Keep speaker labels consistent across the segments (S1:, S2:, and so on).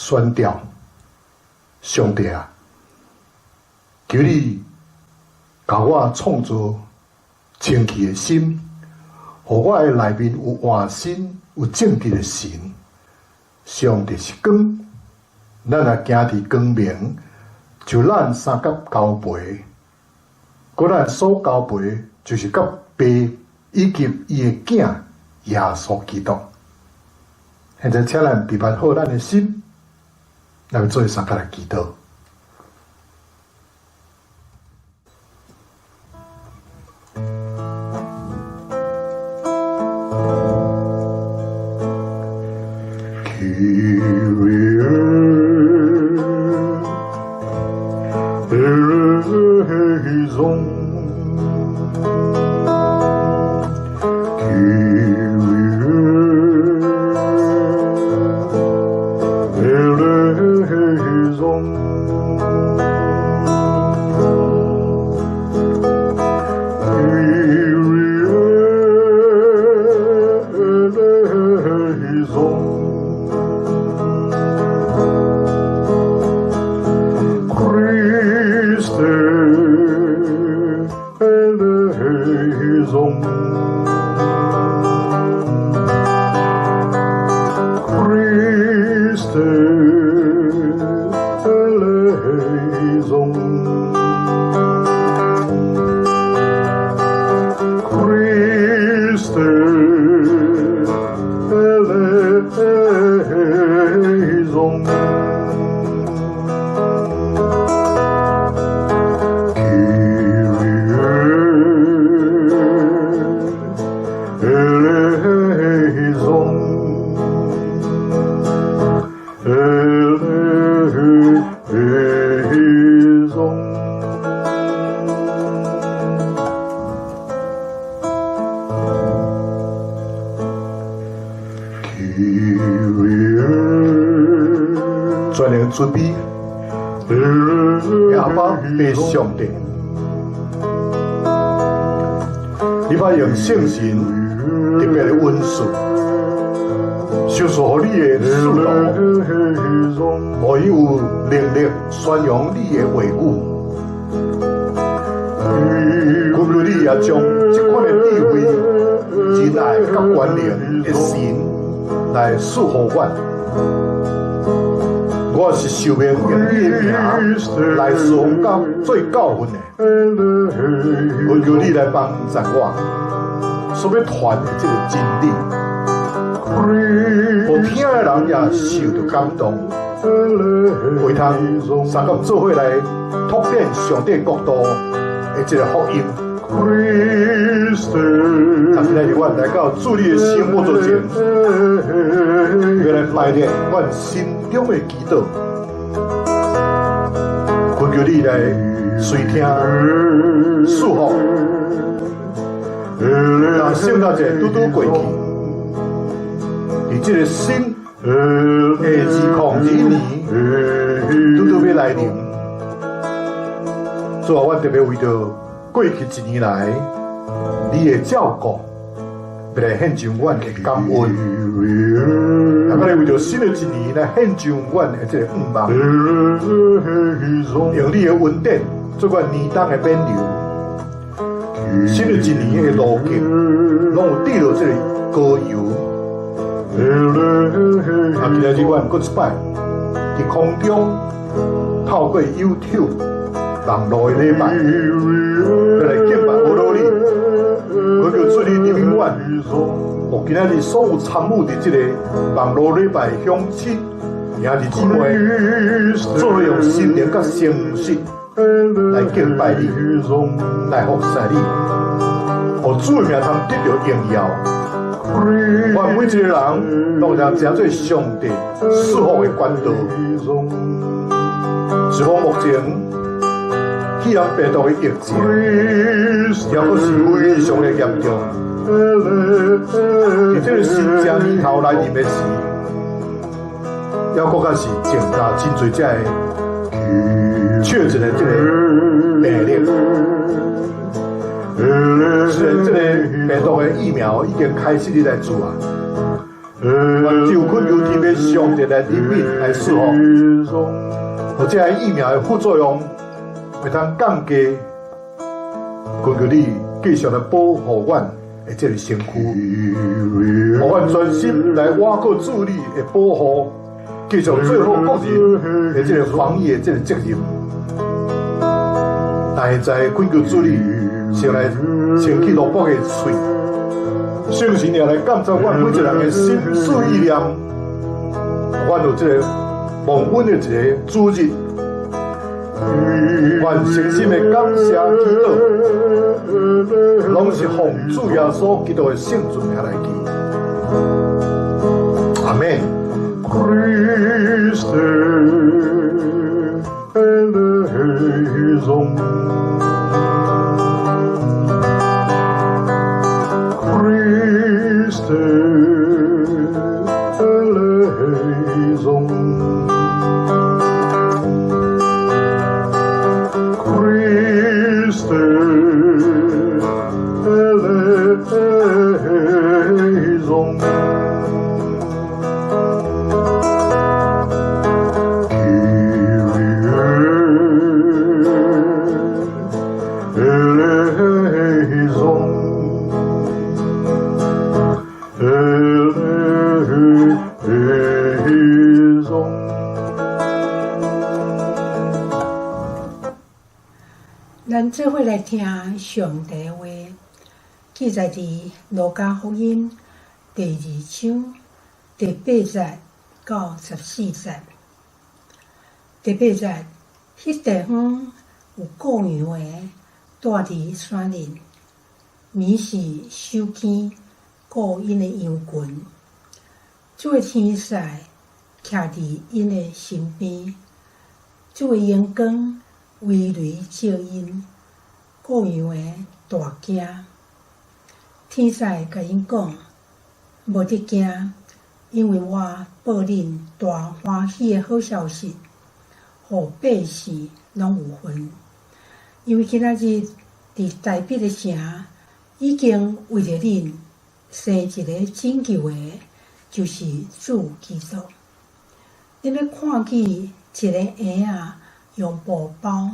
S1: 宣調：上帝啊，求你共我創造清氣的心，予我的內面有換新、有正直的神。上帝是光，咱若行佇光明，就咱相佮交陪。閣咱所交陪，就是佮爸以及伊的囝耶穌基督。現在，請咱預備好咱的心，來做相佮來祈禱。全能慈悲的阿爸父上帝，你捌用聖神特別的恩賜，賞賜予你的使徒，予伊有能力宣揚你的話語。求求你也將這款的智慧、仁愛佮權能的神來賜予阮。我是受命用你的名來傳講做教訓的，求求你來幫助我，所欲傳的這個真理，予聽的人也受著感動，會通相佮做伙來拓展上帝國度的這個福音。今仔日阮來到主你的聖寶座前，欲來排列阮心中的祈禱，懇求你來垂聽賜福，讓聖誕節拄拄過去，佇這個新的2021年拄拄欲來臨，主啊，阮特別為著過去一年來你的照顧，欲來獻上阮的感恩。也閣來為著新的一年來獻上阮的這個願望，用你的恩典做阮年冬的免流。新的一年的路徑，攏有滴著這個膏油。啊，今仔日阮閣一擺佇空中透過 YouTube 網路的禮拜，欲來敬拜阿羅你，懇求主你憐憫阮。予今仔日所有參與佇這個網路禮拜鄉親兄弟姊妹，做伙用心靈佮誠實來敬拜你，來服侍你，予主的名通得著榮耀。願每一個人攏會當成做上帝賜福的管道。是講目前肺炎病毒的疫情，猶閣是非常的嚴重。佇這個新正年頭來臨的時，猶閣較是增加真濟這個確診的這個病例。雖然這個病毒的疫苗已經開始佇來做啊，願就懇求天父上帝來憐憫來賜福，予這个疫苗的副作用會當降低，懇求你繼續來保護阮的這个身軀，予阮專心來倚靠主你的保護，繼續做好個人的這个防疫的這个責任。但現在懇求主你先來清去蘿蔔的喙，聖神也來監察阮每一個人的心思意念，阮有這个蒙恩的一个主日，阮誠心的感謝祈禱，攏是奉主耶穌基督的聖尊名來祈，阿們。
S2: Christe eleison. Christe eleison. Christe eleison. Kyrie eleison. Eleison.
S3: 咱做伙來聽上帝話，記載佇路加福音第二章第八節到14節。第八節，彼地方有顧羊的住佇山裡，暝時守更顧𪜶的羊群。主的天使徛佇𪜶的身邊，主的榮光威雷照𪜶，顧羊的大驚。天使共𪜶講：無得驚，因為我報恁大歡喜的好消息，予百姓攏有份。因為今仔日佇大衛的城，已經為著恁生一个拯救的，就是主基督。恁欲看見一个嬰仔用布包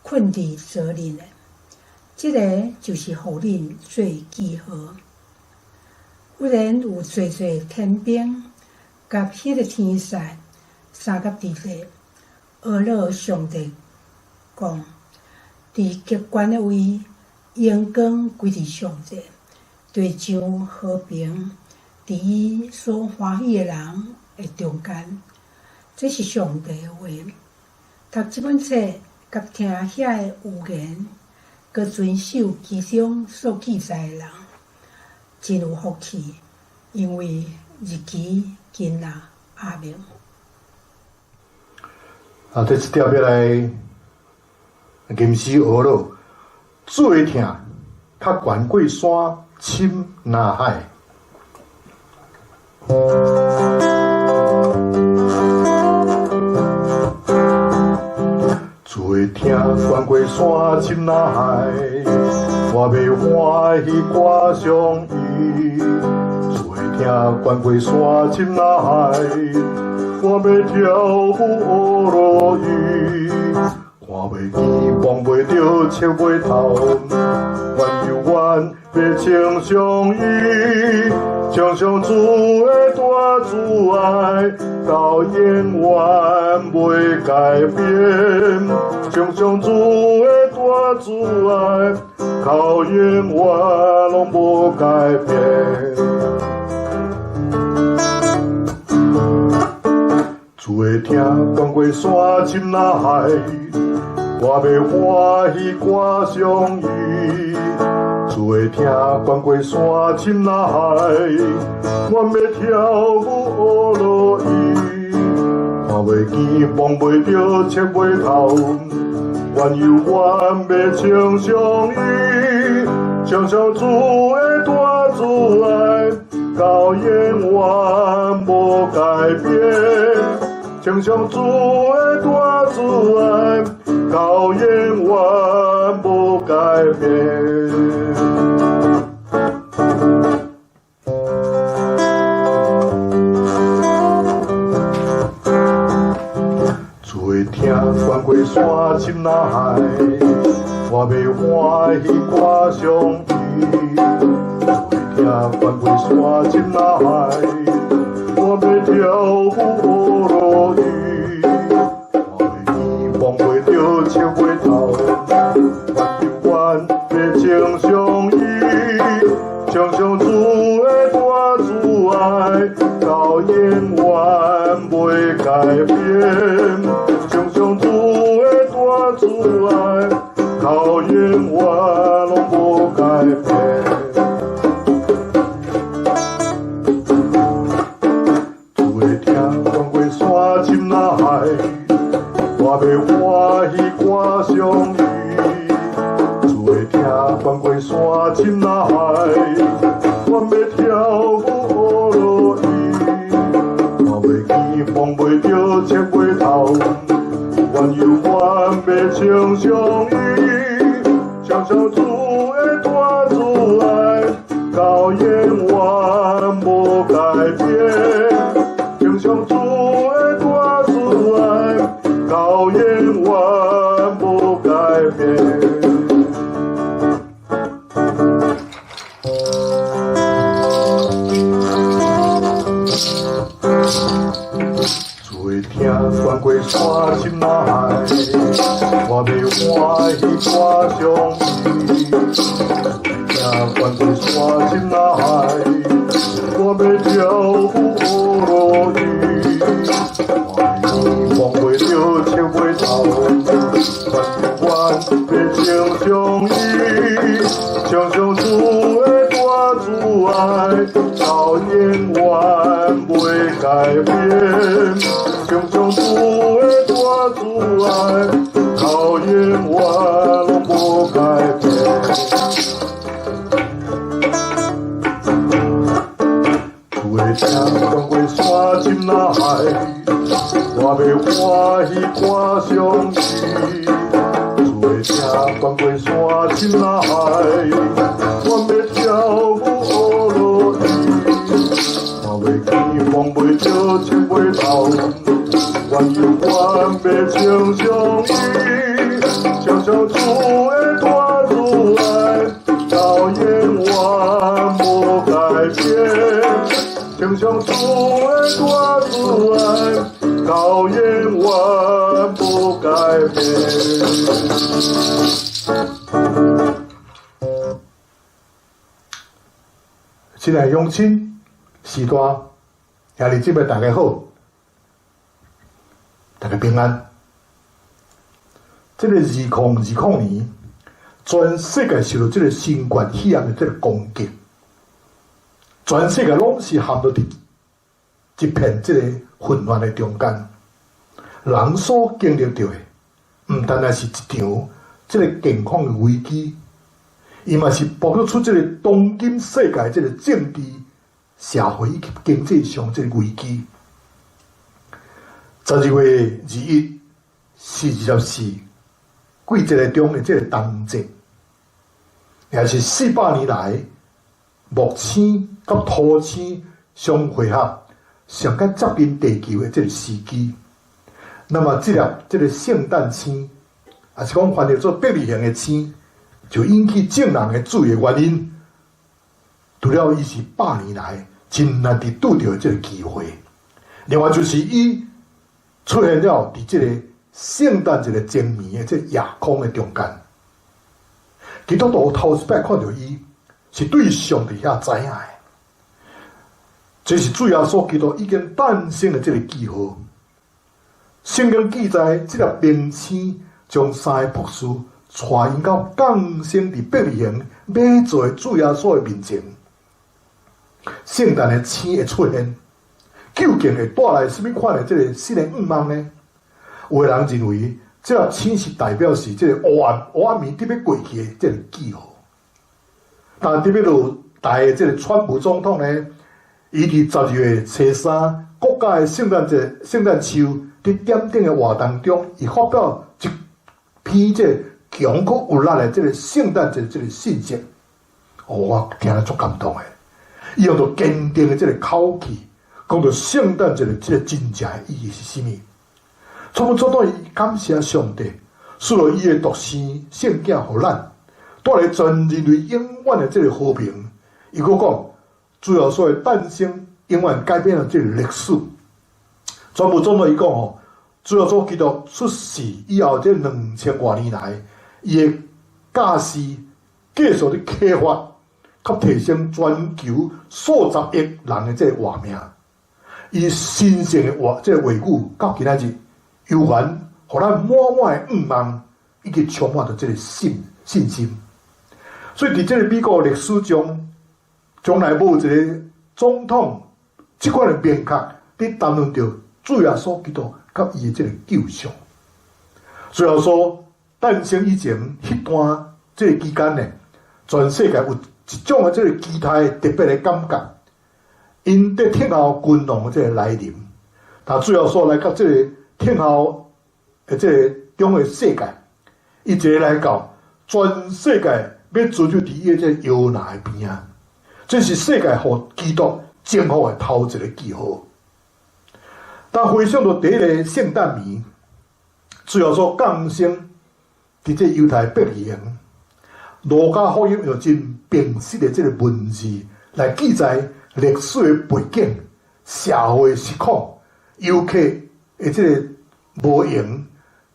S3: 睏佇槽裡的，這个就是予恁做記號。忽然有濟濟天兵佮彼个天使相佮佇咧，阿樂上帝講：佇極懸的位，榮光歸佇上帝，地上和平，佇伊所歡喜的人的中間。這是上帝的話。讀這本冊，佮聽遐的預言，閣遵守其中所記載的人，真有福氣，因為日期近啦。阿們。
S1: 啊，這一點欲來吟詩學樂，主的疼較懸過山，深若海。主的疼懸過山，深若海，我欲歡喜歌頌伊。主的疼懸過山，深若海，我欲跳舞學樂伊。看袂見，摸袂著，測袂透，願猶原欲稱頌伊，稱頌主的大慈愛，到永遠袂改變。稱頌主的大慈愛，到永遠攏無改變。主的疼懸過山，深若海，我欲歡喜歌頌伊。主的疼懸過山，深若海，我欲跳舞學樂伊。看袂見，摸袂著，測袂透，願猶原欲稱頌伊，稱頌主的大慈愛，到永遠無改變。稱頌主的大慈愛，到永遠無改變。山深海，我欲歡喜歌頌伊。主的疼懸過山深海，我欲跳舞學羅伊。我欲望袂著笑袂頭，願猶願欲稱頌伊，稱頌主的大慈愛，到永遠袂改變。稱頌主的大慈愛，到永遠攏無改變。主的疼懸過山深海，我欲歡喜歌頌伊。主的疼懸過山深海，我欲跳舞學羅伊。我欲起望袂著笑袂頭，願猶願欲稱頌伊，稱頌主的大慈愛，到永遠無改變。稱頌主的大慈愛，到永遠無改變。主的疼懸過山深海，我欲歡喜歌頌伊。主的疼懸過山深海，我欲跳舞學羅伊。我欲望袂著笑袂頭，願猶願欲稱頌伊，稱頌主的大慈愛，到永遠袂改變。稱頌主的大慈愛，到永遠攏無改變。主的疼懸過山深海，我欲歡喜歌頌伊。主的疼懸過山深海，我欲跳舞學羅伊。我欲起望袂著笑袂頭，願猶願欲稱頌伊，稱頌主的大慈愛，到永遠無改變。稱頌主的大慈愛，到永遠無改變。親愛鄉親、序大、兄弟姊妹，大家好，大家平安。這个2020年，全世界受到這个新冠肺炎的這个攻擊，全世界攏是陷入佇一片這个混亂的中間。人所經歷著的，毋單單是一場這个健康的危機，伊嘛是暴露出這个當今世界這个政治、社會以及經濟上這个危機。12月21是24季節中的這个冬節，也是400年來木星佮土星相會合，上較接近地球的這个時機。那麼這粒這个聖誕星，也是講翻譯做伯利恆的星，就引起眾人的注意的原因，除了伊是100年來真難得拄著的這个機會，另外就是伊出現了佇這个聖誕節的前暝的這個夜空的中間。基督徒頭一擺看著伊，是對上帝遐知影的，這是主耶穌基督已經誕生的這个記號。聖經記載，這粒明星將三个博士帶𪜶到降生佇伯利恆馬槽的主耶穌的面前。聖誕的星會出現，究竟會帶來啥物款的這个新的願望呢？有的人認為，這粒星是代表是這个黑暗黑暗暝佇欲過去的這个記號。但佇欲落台的這个川普總統呢，伊佇12月初三國家的聖誕節聖誕樹佇點燈的活動中，伊發表一篇這個強閣有力的這个聖誕節這个信息，哦，我聽了足感動的。伊用著堅定的這个口氣，講著聖誕節的這个真正的意義是啥物？川普總統伊感謝上帝，賜予伊的獨生聖囝予咱，帶來全人類永遠的這个和平。伊閣講，主耶穌的誕生永遠改變了這个歷史。川普總統伊講吼，主耶穌基督出世以後，這2000外年來，伊的教示繼續咧啟發，佮提升全球數十億人的這个活命。伊神聖的話，這个話語到今仔日，猶原予咱滿滿的向望，以及充滿著這个信心。所以，佇這个美國歷史中，從來無一个總統這款的明確佇談論著主耶穌基督佮伊的這个救贖。主耶穌誕生以前，彼段這个期間呢，全世界有一種的這个期待特別的感覺，𪜶佇等候君王的這个來臨。但主耶穌來到這个等候的這个中的世界，伊一个來到全世界，欲進入佇伊的這個搖籃的邊仔，這是世界予基督征服的頭一个記號。當回想到第一個聖誕暝，主耶穌降生佇這猶太伯利恆，路加福音用真平實的這个文字來記載歷史的背景、社會實況、遊客的這个無閒、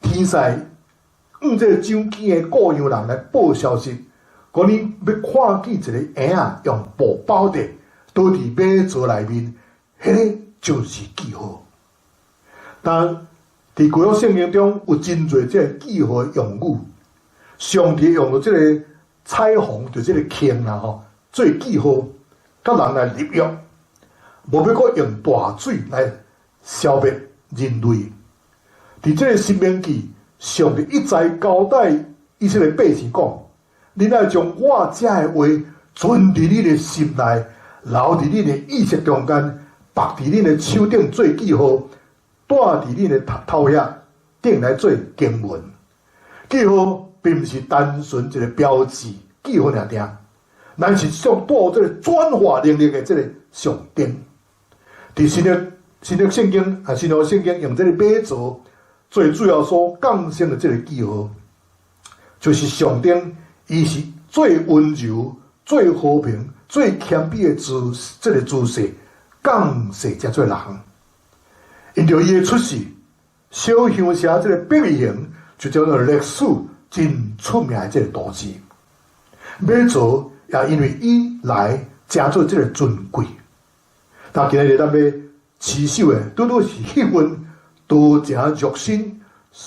S1: 天使向這个掌權的羔羊人來報消息，講恁欲看見一个嬰仔用布包著，倒佇馬槽內面，彼个就是記號。但佇舊約聖經中有真濟這个記號的用語，上帝用著這个彩虹，就這个圈啦吼，做記號，佮人來立約，無欲閣用大水來消滅人類。佇這个申命記，上帝一再交代以色列百姓講：恁愛將我這的話存佇恁的心內，留佇恁的意識中間，縛佇恁的手頂做記號，戴佇恁的頭額頂來做經文。記號並毋是單純一个標誌記號爾爾，乃是一種帶有這个轉化能力的這个象徵。佇新約聖經啊，新約聖經用這个馬槽做主耶穌降生的這个記號，就是象徵伊是最溫柔、最和平、最謙卑的這个姿勢降世成做人。因著伊的出世，小鄉下這个伯利恆就叫做歷史真出名的這个都市。馬槽也因為伊來成做這个尊貴。但今日咱欲持守的，拄拄是彼份道成肉身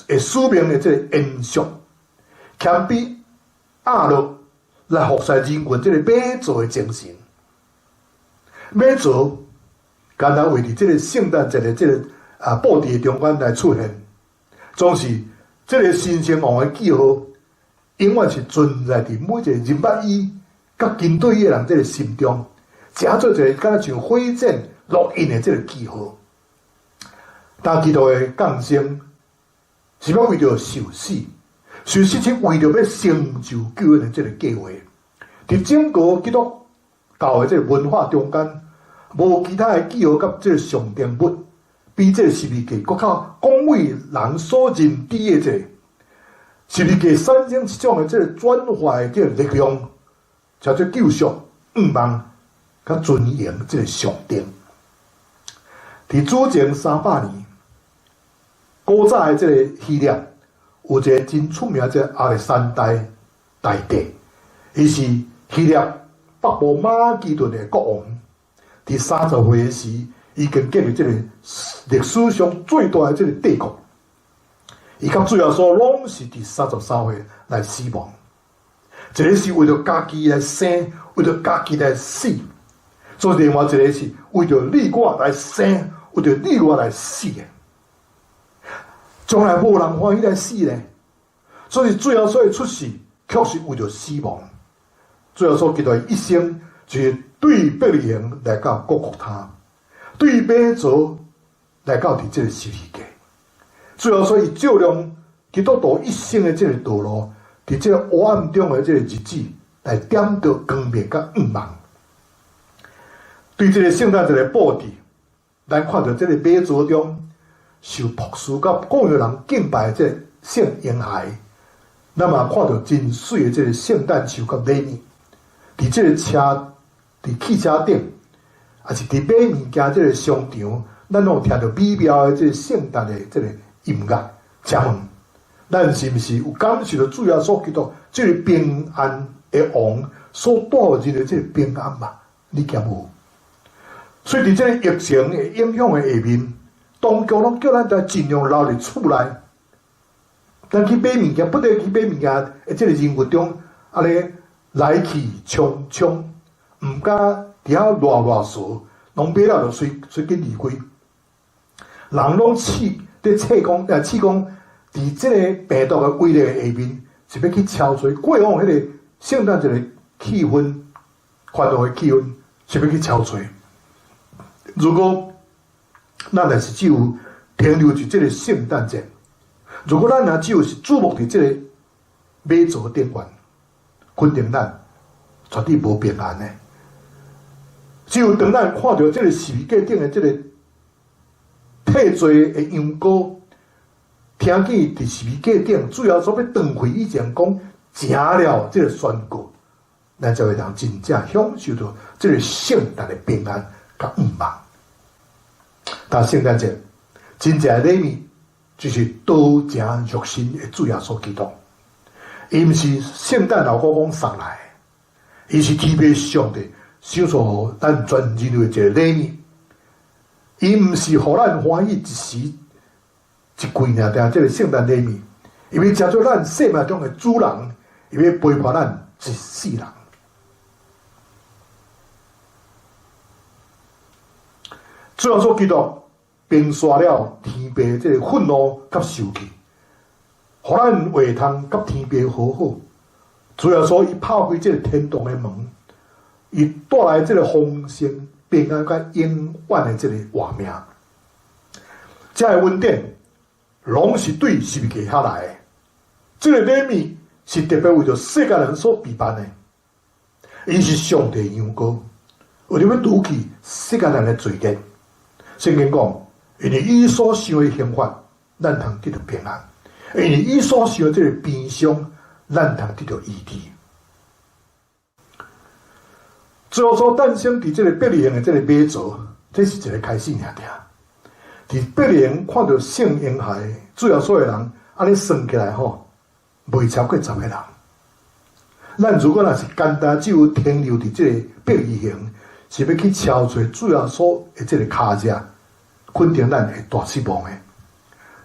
S1: 的使命的這个延續，謙卑壓落來服侍人群這个馬槽的精神。馬槽敢若為佇這个聖誕節的這个布置的中間來出現，總是這个神聖王的記號，永遠是存在佇每一个認捌伊、佮跟隨伊的人這个心中，成做一个敢若像火箭烙印的這个記號。當基督的降生是欲為著受死，受死是為著欲成就救恩的這个計劃。佇整個基督教的這个文化中間，無其他的記號佮這个象徵物，比這个十字架閣較廣為人所認知的這个十字架產生這種的這个轉化的這个力量，叫做救贖、向望、佮尊榮這个象徵。佇主前300年，古早的這个希臘有一个真出名，這个亞歷山大大帝，伊是希臘北部馬其頓的國王。佇30歲時，已經建立這个歷史上最大的這个帝國。伊佮主耶穌攏是佇33歲來死亡。一个是為著家己來生，為著家己來死；所以另外一个是為著你我來生，為著你我來死的。從來無人歡喜來死咧，所以主耶穌的出世，確實為著死亡。主耶穌基督一生就是對伯利恆來到各各他，對馬槽來到佇這个十字架。主耶穌伊照亮基督徒一生的這个道路，佇這個黑暗中的這个日子，來點著光明佮向望。對這个聖誕節的布置，咱看著這个馬槽中，受牧師佮各樣人敬拜的這個聖嬰孩，咱嘛看著真媠的這個聖誕樹佮禮物，佇這個車，佇汽車頂，抑是佇買物件這個商場，咱攏有聽著美妙的這個聖誕的這個音樂。請問，咱是毋是有感受著主耶穌基督這個平安的王所帶予人的這個平安嗎？你敢無？所以佇這個疫情的影響的下面，當局攏叫咱盡量留佇厝內。咱去買物件，不得去買物件的這個人群中，按呢來去匆匆，毋敢佇遐囉囉嗦，攏買了就隨隨緊離開。人攏試佇測講，試講，佇這個病毒的威力下面，是欲去超越過往彼個聖誕節的氣氛，歡樂的氣氛，是欲去超越。如果咱若是只有停留佇這個聖誕節，如果咱若只有是注目佇這個馬槽頂懸，肯定咱絕對無平安的。只有當咱看著這個十字架頂的這個替罪的羊羔，聽見佇十字架頂主耶穌欲斷氣以前講成了這個宣告，咱才會當真正享受著這個聖誕的平安佮盼望。但聖誕節真正的禮物，就是道成肉身的主耶穌基督。伊毋是聖誕老公公送來的，伊是天父上帝賞賜予咱全人類一個禮物。伊毋是予咱歡喜一時一季爾定這個聖誕禮物，伊欲成做咱生命中的主人，伊欲陪伴咱一世人。主耶穌基督平煞了天父這個憤怒佮受氣，予咱會通佮天父和好。主耶穌伊拍開這個天堂的門，伊帶來這個豐盛、平安佮永遠的這個活命。這个恩典攏是對十字架遐來的。這個禮物是特別為著世間人所備辦的，伊是上帝羊羔，為著欲除去世間人的罪孽。聖經講，因為伊所受的刑罰，咱通得著平安；因為伊所受的這個鞭傷，咱通得著醫治。主耶穌誕生佇這個伯利恆的這個馬槽，這是一個開始爾定。佇伯利恆看著聖嬰孩，主耶穌的人，按呢算起來吼，袂超過十個人。咱如果若是簡單只有停留佇這個伯利恆，是欲去超越主耶穌的這個跤跡，肯定咱會大失望的。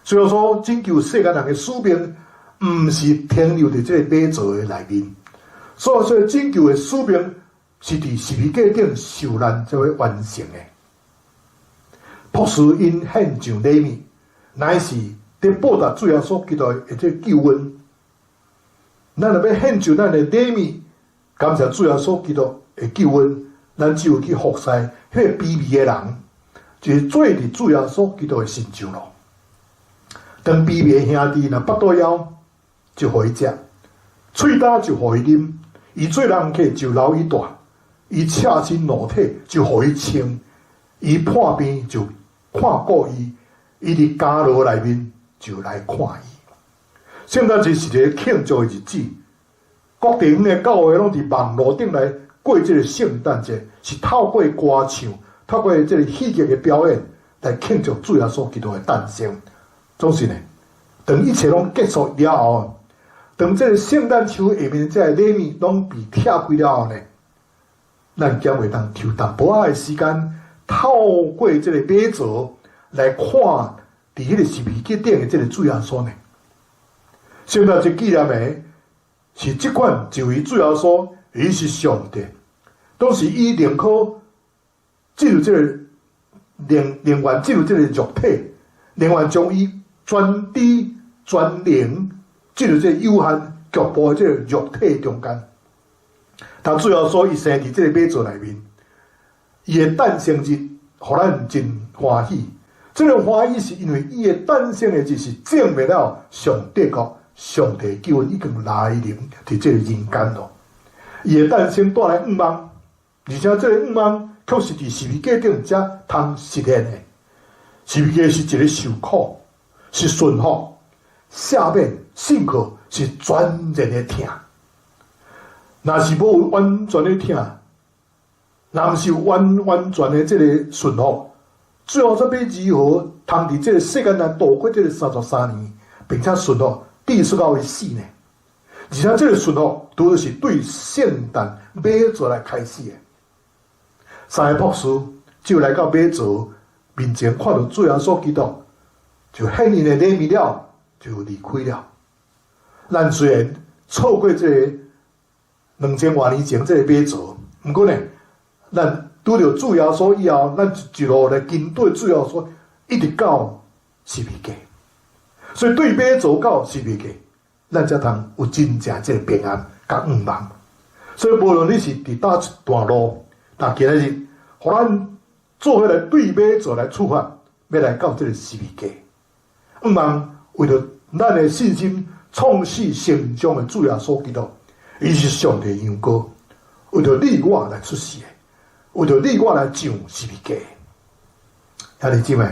S1: 主耶穌拯救世間人的使命，毋是停留佇這個馬槽的內面。所以說，拯救的使命是佇十字架頂受難才會完成的。牧師𪜶獻上禮物，乃是佇報答主耶穌基督的這個救恩。咱若欲獻上咱的禮物，感謝主耶穌基督的救恩，咱只有去服侍彼個卑微的人，就是做佇主耶穌基督的身上咯。當卑微的兄弟若腹肚枵，就予伊食；喙焦就予伊啉；伊做人客就留伊蹛；伊赤身露體就予伊穿；伊破病就看顧伊；伊佇監牢內面就來看伊。聖誕節是一個慶祝的日子，各地方的教會攏佇網路頂來過這個聖誕節，是透過歌唱、透過這個戲劇的表演來慶祝主耶穌基督的誕生。總是呢，當一切攏結束了後，當這個聖誕樹下面這个禮物攏被拆開了後呢，咱將會當抽淡薄仔的時間，透過這個馬槽來看佇彼個十字架頂的這個主耶穌呢。聖誕節紀念的是這款一位主耶穌，伊是上帝，當時伊寧可進入這個寧寧願進入這個肉體，寧願將伊全知全能進入這個有限局部的這個肉體中間。但主耶穌伊生佇這個馬槽內面，伊的誕生日，予咱真歡喜。這個歡喜是因為伊的誕生的日是證明了上帝國、上帝救恩已經來臨佇這個人間咯。伊的誕生帶來願望，而且這個願望卻是佇十字架頂才通實現的。十字架是一个受苦，是順服、赦免、信靠，是全然的疼。若是無有完全的疼，若毋是有完完全的這個順服，最後才欲如何通佇這個世間來度過這個33年，並且順服至死到會死呢？而且這個順服，拄著是對聖誕馬槽來開始的。三個博士就來到馬槽面前，看著主耶穌基督，就獻𪜶的禮物了，就離開了。咱雖然錯過這個2000外年前這個馬槽，毋過呢，咱拄著主耶穌以後，咱一路來跟隨主耶穌，一直到十字架。所以對馬槽到十字架，咱才通有真正這個平安佮向望。所以無論你是佇佗一段路，但今仔日，予咱做伙來對馬槽來出發，欲來到這個十字架。向望為著咱的信心創始成終的主耶穌基督，伊是上帝羊羔，為著你我來出世的，為著你我來上十字架。兄弟姊妹，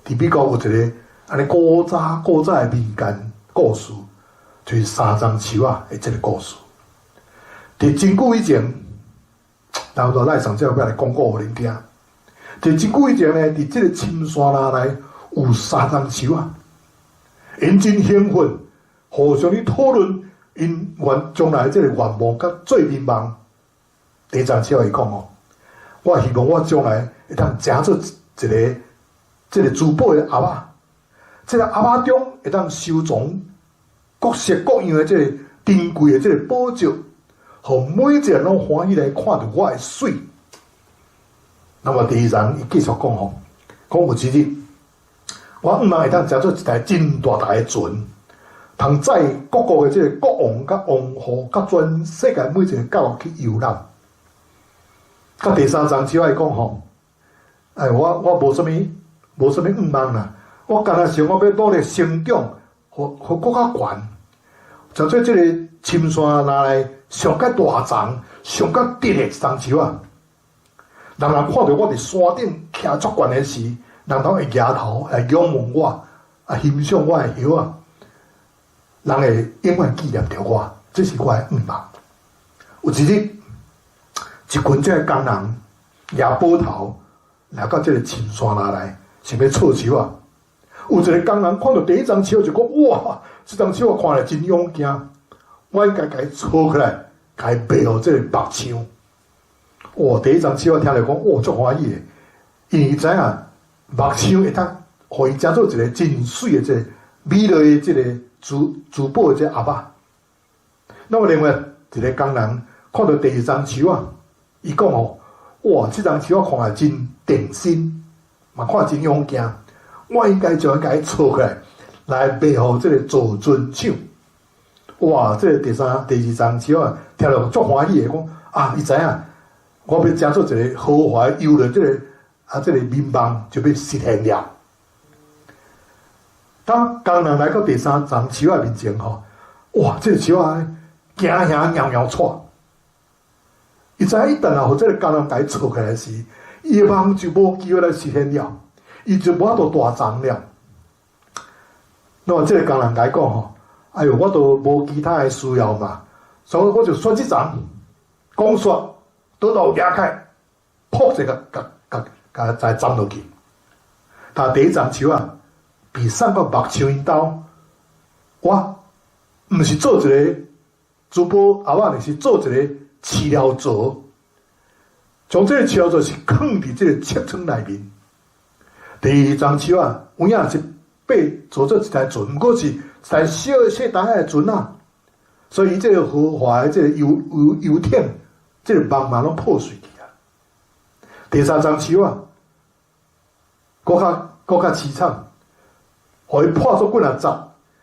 S1: 佇美國有一個按呢古早古早的民間故事，就是三欉樹仔的這個故事。佇真久以前，然後來上這欲來講故予恁聽。佇真久以前呢，佇這個深山內有三欉樹仔，𪜶真興奮，互相咧討論𪜶願將來這個願望佮做眠夢。第一欉樹仔伊講哦，我希望我將來會當成做一個這個珠寶的盒仔，這個盒仔中會當收藏各式各樣的這個珍貴的這個寶石，予每一個人攏歡喜來看著我的媠。那麼第二人伊繼續講吼，講有一日，我向望會當成做一台真大台的船，通載各國的這個國王佮王后佮全世界每一個角落去遊覽。佮第三欉樹仔伊講吼，哎，我無啥物願望啦，我干焦想我欲努力成長，予閣較懸，成做這個深山內上較大叢、上較直的一欉樹仔。人人看著我佇山頂徛足懸的時，人攏會舉頭來仰望我，啊，欣賞我的葉仔，人會永遠紀念著我，這是我的願望。有一日，一群這個工人攑斧頭來到這個深山內來，想欲銼樹仔。有一個工人看著第一欉樹就講：哇，這欉樹仔看來真勇健，我應該共伊銼起來，共伊賣予這個木匠。哇！第一欉樹仔聽著講，哇，足歡喜的，因為伊知影木匠會當予伊成做一個真媠的這個美麗的這個珠寶的這個盒仔。那麼另外一個工人看著第二欉樹仔，伊講吼：哇！這欉樹仔看來真定心，嘛看真勇健，我應該將伊共伊銼起來，來賣予這個造船廠。哇！這個第三、第二欉樹仔聽著足歡喜的，講啊，伊知影。我欲成做一個豪華遊輪，這個啊，這個眠夢就欲實現了。當工人來到第三欉樹仔面前吼，哇！這個樹仔驚嚇搖搖掣。伊知影一旦若予這個工人共伊銼起來時，伊的夢就無機會來實現了，伊就無法度大叢了。那麼這個工人共伊講吼，哎喲，我都無其他的需要嘛，所以我就選這欉，講煞。倒頭舉起，噗一個，共共共再斬落去。但第一欉樹仔，被送到木匠𪜶兜，我毋是做一個珠寶盒仔，是做一個飼料槽。將這個飼料槽是囥佇這個尺窗內面。第二欉樹仔，有影是被做做一台船，毋過是一台小細台仔的船仔，所以這個豪華的這個遊艇。這個夢嘛攏破碎去啊！第三欉樹仔，閣較悽慘，予伊破做幾若集，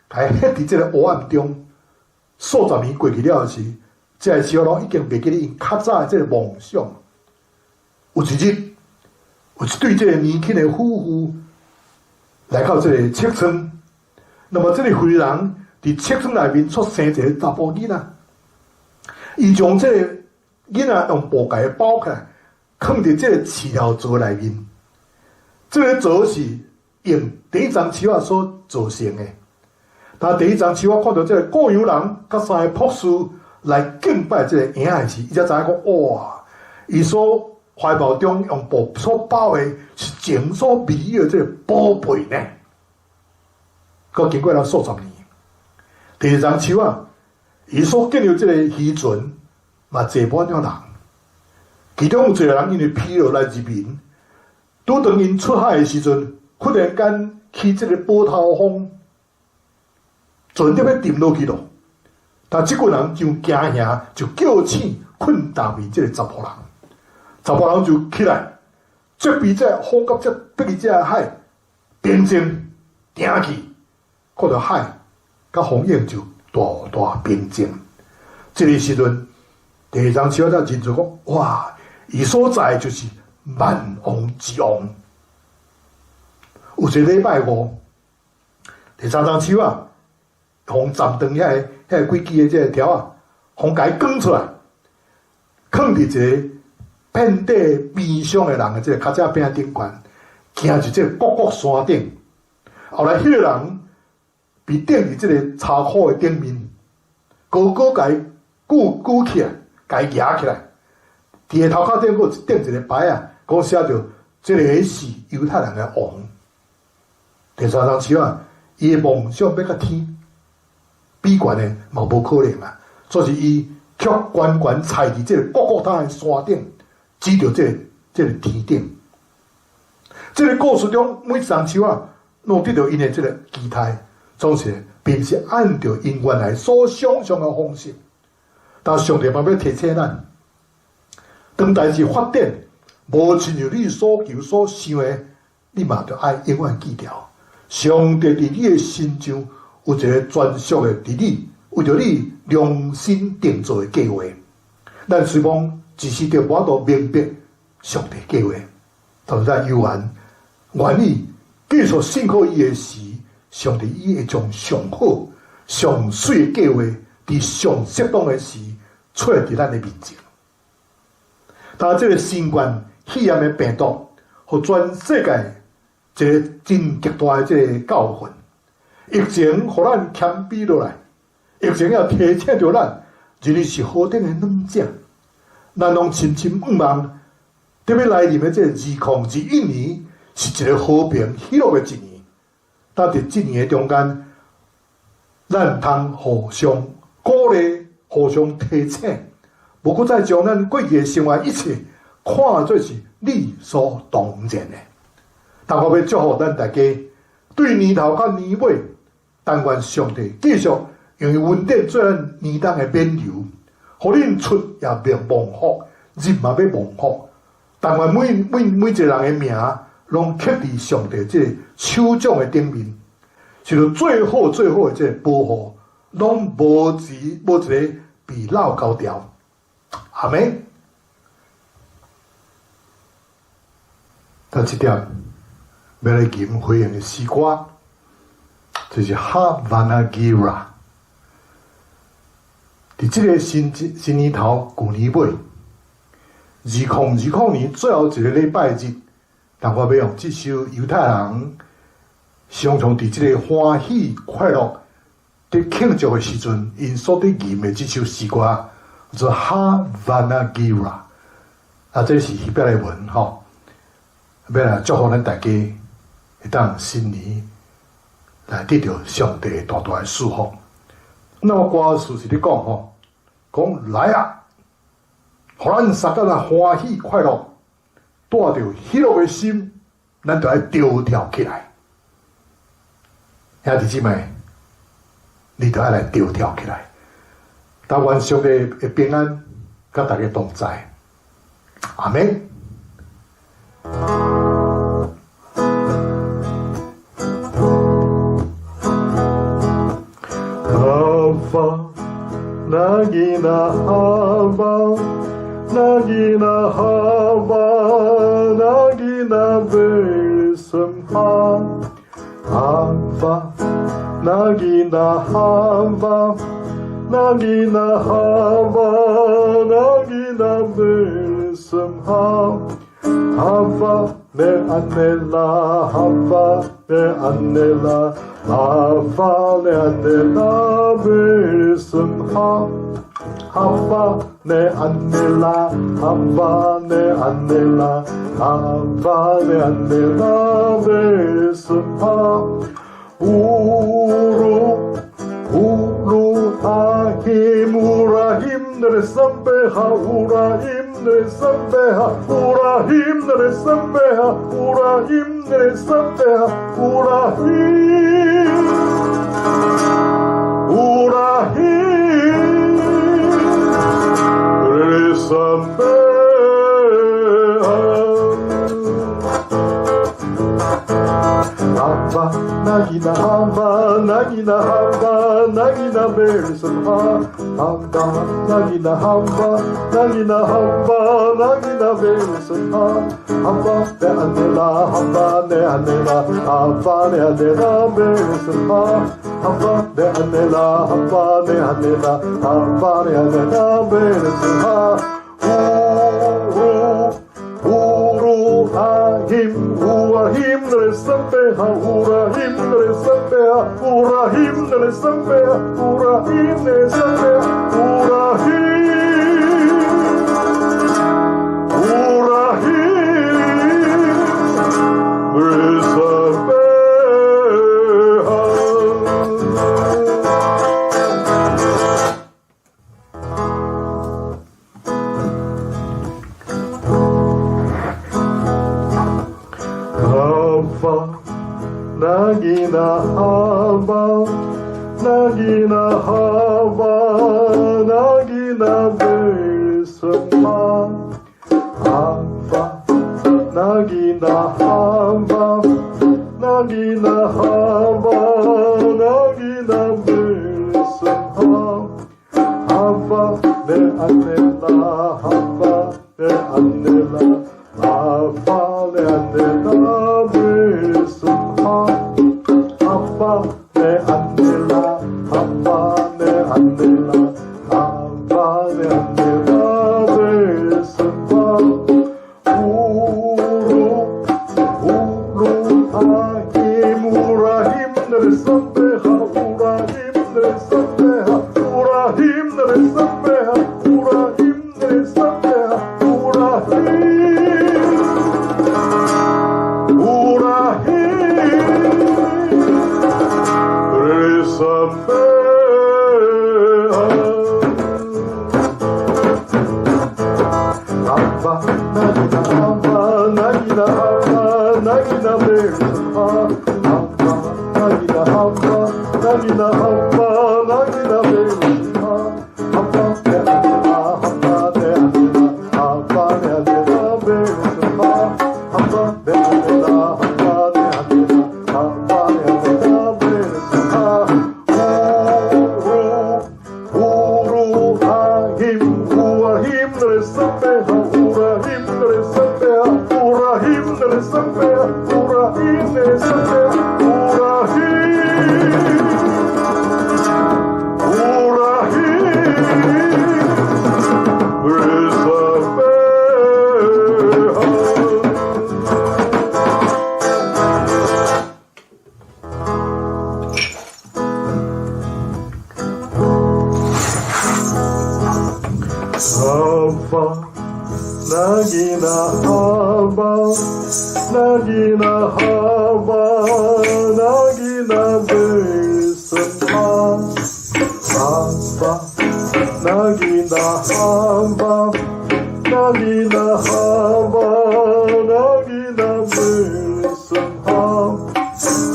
S1: 共伊彼佇這個黑暗中，數十年過去了時，這個樹仔攏已經袂記得𪜶較早的這個夢想。有一日，有一對這個年輕的夫婦來到這個尺窗，那麼這個婦人佇尺窗內面出生一個查埔囡仔，伊將這個囡仔用布共伊包起來，囥佇這個飼料槽內面。這个槽是用第一層樹仔所造成的。但第二層樹仔看著這个羔羊人佮三个博士來敬拜這个嬰仔時，伊才知影講哇！伊所懷抱中用布所包的是前所未有的這个寶貝呢。閣經過了數十年，第二層樹仔，伊所建立這个漁船嘛坐滿了人，其中有一個人因為疲勞來入眠，拄當𪜶出海的時陣，忽然間起這个波濤風，船就欲沉落去囉。但這群人就驚嚇，就叫醒睏逐眠這个查埔人，查埔人就起來，責備這個風佮這逼這个海平靜，定去，看著海佮風湧就大大平靜。這个時陣，第二層樹仔才認出講，哇！伊所在就是萬王之王。有一个禮拜五，第三層樹仔，予斬斷遐幾支的這个條仔，予共伊扛出來，囥佇一个遍體鞭傷的人的這个跤掌柄頂懸，行佇這个各谷山頂。後來彼个人被釘佇這个柴箍的頂面，高高共伊舉舉起來，共伊舉起來。佇个頭殼頂閣有釘一个牌仔，講寫著這个是猶太人的王。第三層樹仔，伊的夢想欲佮天比懸的嘛無可能啊！所以伊卻懸懸踩佇這个各谷他的山頂，指著這个天頂。這个故事中，每一層樹仔攏得著𪜶的這个期待，總是並毋是按著𪜶原來所想像的方式。但上帝嘛欲提醒咱，當代誌發展，無親像你所求所想的，你嘛著愛永遠記牢。上帝佇你的身上有一个專屬的佇你，為著你量身定做的計畫。咱雖罔一時著無法度明白上帝計畫，但是咱猶原願意繼續信靠伊的時，上帝伊會將上好、上媠的計畫，佇上適當的時出現佇咱的面前。但這个新冠肺炎的病毒，予全世界一个真極大的這个教訓。疫情予咱謙卑落來，疫情也提醒著咱，人是何等的軟弱。咱攏深深向望，欲來臨的這个2021年是一个和平喜樂的一年。但佇這年的中間，咱通互相鼓勵、互相提醒，無閣再將咱過去的生活一切看做是理所當然的。但我欲祝福咱大家，對年頭到年尾，但願上帝繼續用伊恩典做咱年冬的免由，予恁出也欲蒙福，入嘛欲蒙福。但願每一個人的名，攏刻佇上帝這個手掌的頂面，是著最好最好的這个保護，攏無一个被落交掉。阿們。但這點欲來吟回應的詩歌，就是哈瓦那吉拉。佇這个新年頭、舊年尾，2020年最後一个禮拜日，但我欲用這首猶太人常常佇這个歡喜快樂佇慶祝的時陣，𪜶所佇吟的這首詩歌，叫做哈瓦那吉拉。啊，這是希伯來文吼，欲來祝福咱大家，會當新年來得著上帝大大的祝福。那麼歌詞是咧講吼，講來啊，予咱三個來歡喜快樂，帶著喜樂的心，咱就愛跳跳起來。兄弟姊妹，你就愛來跳跳起來。但願上帝的平安，佮大家同在。阿們。
S2: 阿那吉那哈巴，那吉那哈巴，那吉那贝森哈，阿巴，那吉那哈巴，那吉那哈巴，那吉那贝森哈， Hava ne anela, hava ne anela, hava ne anela besimha. Hava ne anela, hava ne anela, hava ne anela besimha. Uru, uru ahim, urahim neresambeha, urahim neresambeha, urahim neresambeha, urahim neresambeha, urahim, urahim neresambeha. Hava nagina hava nagina hava nagina besimha. Hava nagina hava nagina hava nagina besimha. Hava ne anela hava ne anela hava ne anela besimha. Hava ne anela hava ne anela hava ne anela besimha. Uru uru ahim urahim neresambeha urahim neresambeha urahim neresambeha urahim neresambeha urahim urahim neresambeha. Hava nagina hava nagina hava nagina besimha. Hava nagina hava nagina hava nagina besimha. Hava ne anela hava ne anela hava ne anela besimha. Hava ne anela hava ne anela hava ne anela besimha. Uru uru ahim urahim neresambeha urahim neresambeha urahim neresambeha urahim neresambeha urahim urahim neresambeha. Hava nagina hava nagina hava nagina besimha. Hava nagina hava nagina hava nagina besimha. Hava ne anela hava ne anela hava ne anela besimha. Hava ne anela hava ne anela hava ne anela besimha. Uru uru ahim urahim neresambeha urahim neresambeha urahim neresambeha urahim neresambeha urahim urahim neresambeha. Hava nagina hava nagina hava nagina besimha. Hava nagina hava nagina hava nagina besimha.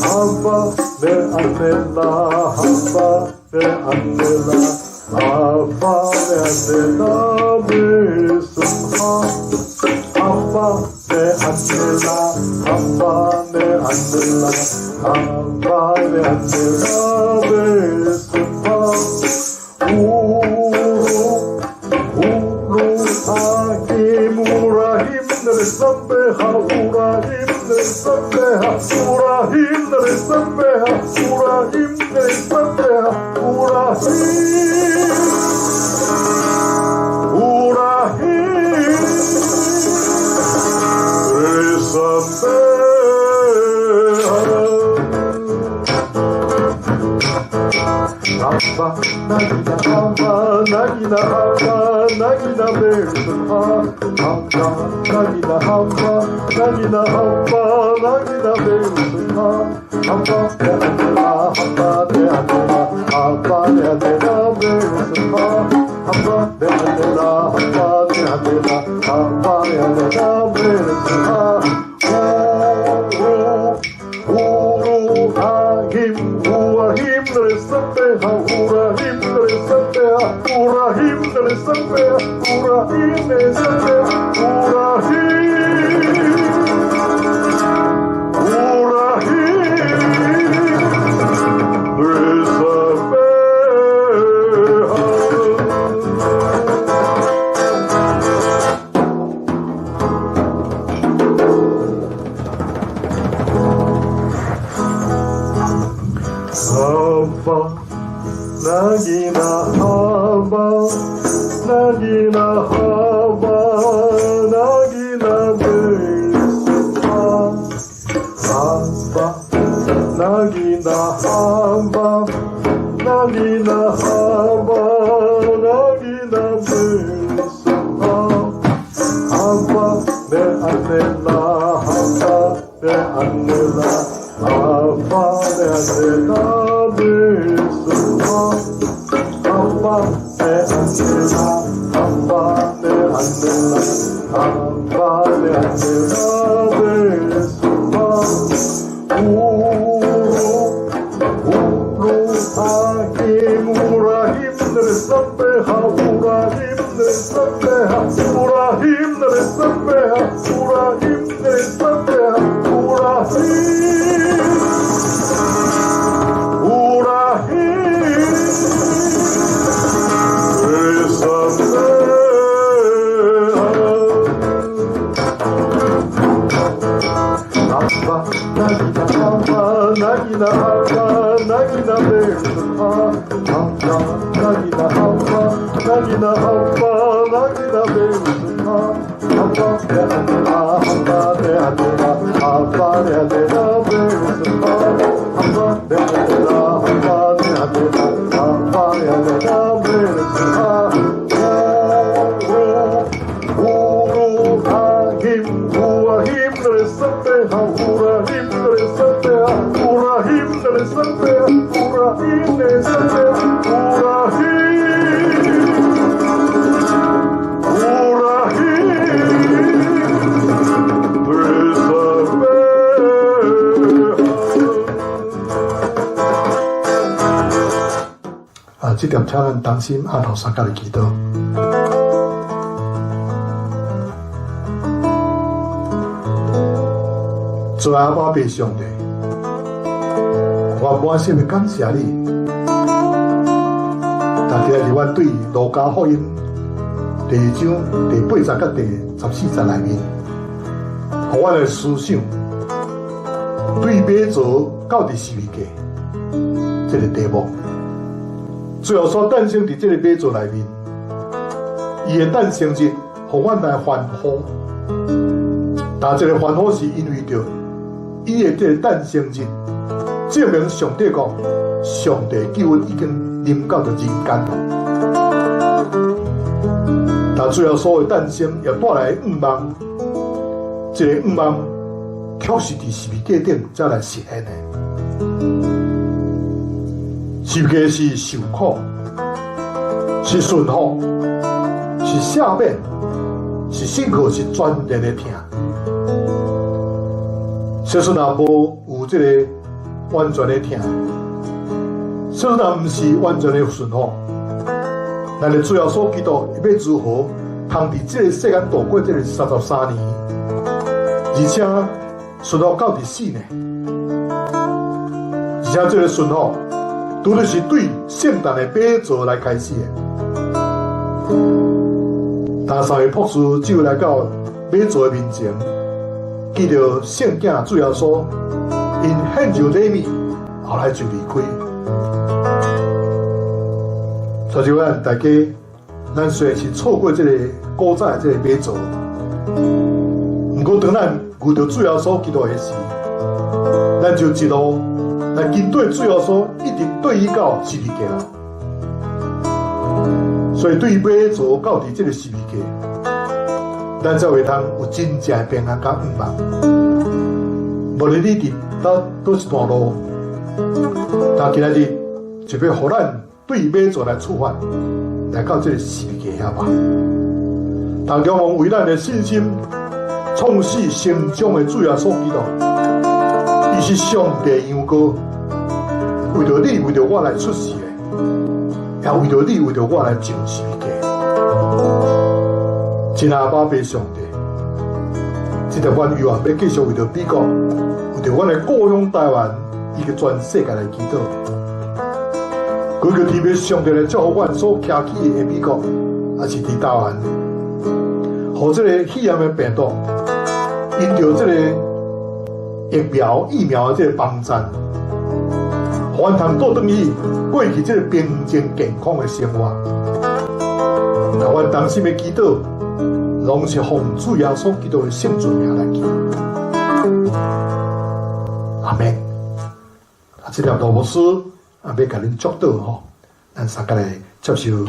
S2: Hava ne anela hava ne anela hava ne anela besimha. Hava ne anela hava ne anela hava ne anela besimha. Uru uru ahim urahim neresambeha urahim neresambeha urahim neresambeha urahim neresambeha urahim urahim 阿爸，那吉那阿爸，那吉那阿爸，那吉那贝斯哈，阿爸，那吉那阿爸，那吉那阿爸，那吉那贝斯哈，阿爸的阿德拉，阿爸的阿德拉，阿爸的阿德拉贝斯哈，阿爸的阿德拉，阿爸的阿德拉，阿爸的阿德拉贝斯哈，乌鲁乌鲁阿him乌阿him的三贝哈，乌拉him的三贝哈，乌拉him的三贝哈，乌拉him的三贝哈，乌拉him，乌拉him的三贝哈。阿爸，那吉那阿爸，那吉那阿爸，那吉那贝斯哈，阿爸，那吉那阿爸，那吉那阿爸，那吉那贝斯哈，阿爸的阿内拉，阿爸的阿内拉，阿爸的阿内拉贝斯哈，阿爸的阿内拉，阿爸的阿内拉，阿爸的阿内拉贝斯哈，乌鲁乌鲁阿him乌拉him的三贝哈，乌拉him的三贝哈，乌拉him的三贝哈，乌拉him的三贝哈，乌拉him，乌拉him的三贝哈。阿爸，那吉那阿爸，那吉那阿爸，那吉那贝斯哈，阿爸，那吉那阿爸，那吉那阿爸，那吉那贝斯哈，阿爸的阿德拉，阿爸的阿德拉，阿爸的阿德拉贝斯哈，阿爸的阿德拉，阿爸的阿德拉，阿爸的阿德拉贝斯哈，乌鲁乌鲁阿him乌阿him的三贝哈，乌拉him的三贝哈，乌拉him的三贝哈，乌拉him的三贝哈，乌拉him，乌拉him的三贝哈。
S1: 啊，這點請咱同心阿頭三角來祈禱。主阿爸父上帝，我滿心的感謝你。特別是阮對路加福音第二章第八節佮第14節內面，予阮的思想對馬槽到佇十字架這個題目，主耶穌誕生佇這個馬槽內面，伊的誕生日，予阮來歡呼。但這個歡呼是因為著伊的這個誕生日，證明上帝講，上帝救恩已經臨到著人間了。但主耶穌的誕生也帶來願望，這個願望卻是佇十字架頂才來實現的。十字架是受苦，是順服，是赦免，是信靠，是全然的疼。小說若無有這個完全的疼，小說若毋是完全的順服，咱的主耶穌基督伊要如何通佇這個世間度過這個33年，而且順服到佇死呢？而且這個順服，拄著是對聖誕的馬槽來開始的。當三位博士就來到馬槽的面前，見著聖囝主耶穌，𪜶獻上禮物，後來就離開。所以咱大家，咱雖然是錯過這個古早的這個馬槽，毋過當咱遇著主耶穌基督的時，咱就一路來跟對主耶穌，一直對伊到十字架。所以對馬槽到佇這個十字架，咱才會通有真正的平安佮盼望。無論你佇佗佗一段路，但今仔日就欲予咱對馬槽來出發，來到這個十字架遐吧。當仰望為咱的信心創始成終的主耶穌基督，伊是上帝羊羔，為著你，為著我來出世的，也為著你，為著我來上十字架。親愛的阿爸上帝，這條阮猶原欲繼續為著美國，為著阮的故鄉台灣以及全世界來祈禱。祈求天父上帝來祝福阮所徛起的美國，抑是佇台灣，予這個肺炎的病毒，因著這個疫苗的這個幫贊，予阮通倒轉去過去這個平靜健康的生活。但阮衷心的祈禱，攏是奉主耶穌基督的聖尊名來祈。阿們。啊，這粒羅牧師啊，欲共恁祝禱吼，咱三個來接受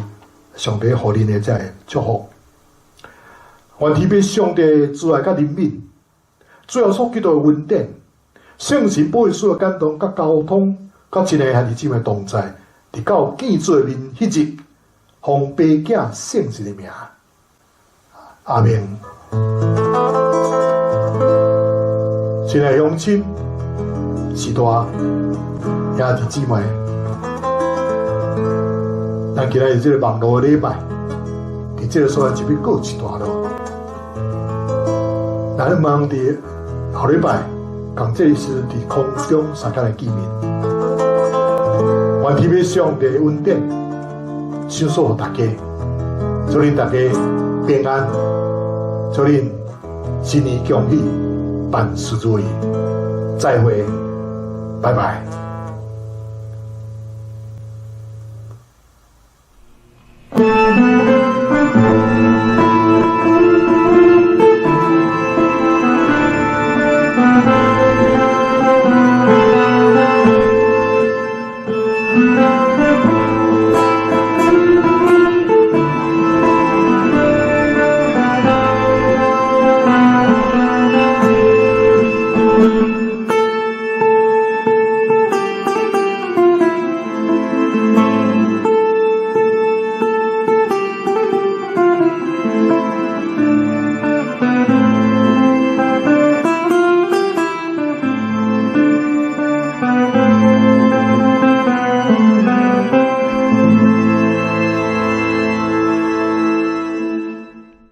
S1: 上帝予恁的這個祝福。願天父上帝慈愛佮憐憫，主耶穌基督的恩典，聖神保惠師的感動佮交通，佮親愛兄弟姊妹同在，直到見主的面彼日，奉爸囝聖神的名，阿們。親愛鄉親、序大、兄弟姊妹，咱今仔日這個網路的禮拜，佇這個所在就欲告一段落。咱望佇後禮拜，仝這個時陣佇空中相共來見面。願天父上帝的恩典，賞賜予大家，祝恁大家平安，祝恁新年恭喜，萬事如意，再會，拜拜。